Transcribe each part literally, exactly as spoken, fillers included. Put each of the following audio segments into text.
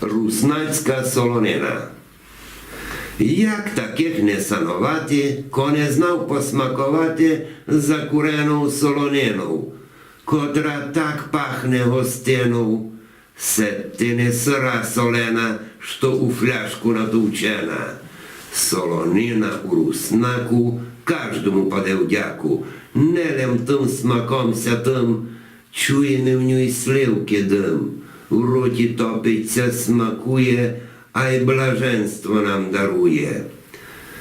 Руснацька солонина. Як таких не сановати, ко не знав посмаковати закуренов солонинов, котра так пахне гостинов? Се ти не сыра солена, што у фляжку натовчена. Солонина у руснаку каждому паде в дяку, не лем тым смаком сятым, чуєме в нюй сливкы дым, в роті топить ся, смакує, ай блаженство нам дарує.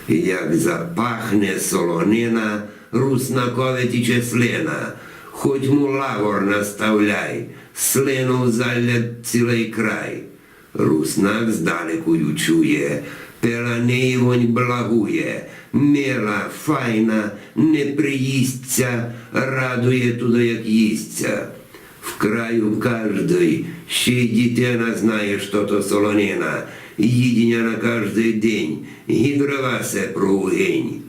Як запахне солонина, руснакови тече слина, хоть му лавор наставляй, слинов заллє цілый край. Руснак здалеку ю чує, пила неї вонь благує, мила, файна, не приїсть ся, радує туды, як їсть ся. В краю каждый, ще й дітина знає, што то солонина, їдіня на каждый день, ги дрова се про угень.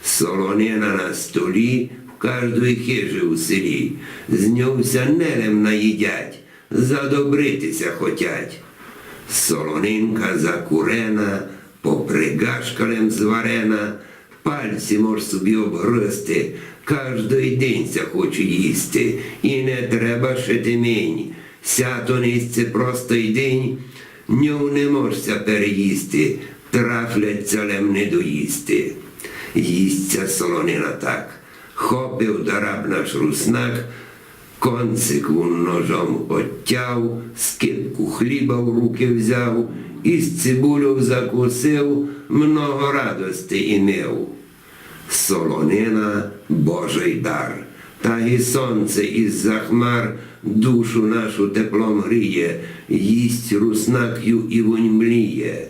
Солонина на столі в каждой хижи у селі, з ньов ся не лем наїдять, задобрити ся хотять. Солонинка закурена, попригашка лем зварена, пальці мож собі обгрызти, каждый день ся хоче їсти, і не треба шити мень. Сято не сце простый день, ньов не мож ся переїсти, трафлять ся лем недоїсти. Їсть ся солонина так. Хопив дараб наш руснак, концик вун ножом оттяв, скибку хліба в рукы взяв, із цибульов закусив, много радости имив. Солонина — Божый дар. Та ги сонце із-за хмар душу нашу теплом гріє, їсть руснак ю і вонь мліє.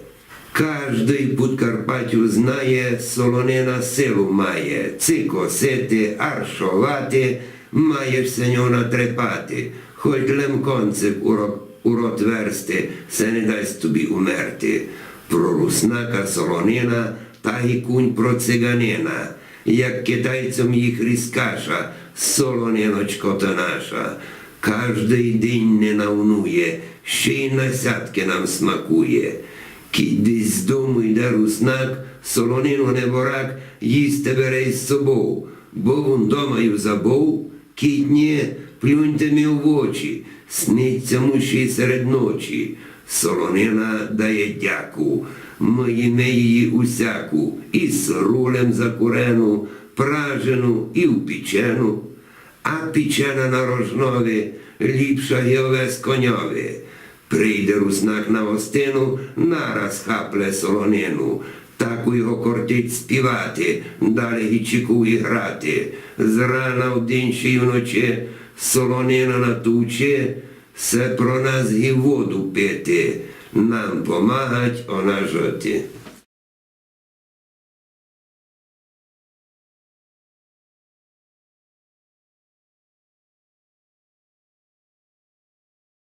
Каждый в Подкарпатю знає, солонина силу має, ци косити, аршовати, маєш ся ньов натрепати, хоть лем концик у ро-, у рот версти, се не дасть тобі умерти. Про руснака солонина, та ги кунь про циганина, як китайцьом їх різкаша, солониночко ты наша. Каждый день не навнує, ще й на сяткы нам смакує. Кідь десь з дому йде руснак, солонину неборак їсти бере із собов, бо вун дома ю забув. Кідь нє, плюньте ми в очі, сниться му ще й серед ночі. Солонина дає дяку, мы їме її усяку, і сыру лем закурену, пражену, і впічену. А пічена на рожнови ліпша ги овес коньови. Прийде руснак на гостину, нараз хапле солонину. Так у його кортить співати, дале ги чіку і грати. З рана вдень ще й вночи солонина натовче, се про нас ги воду пити, нам помагать она жити.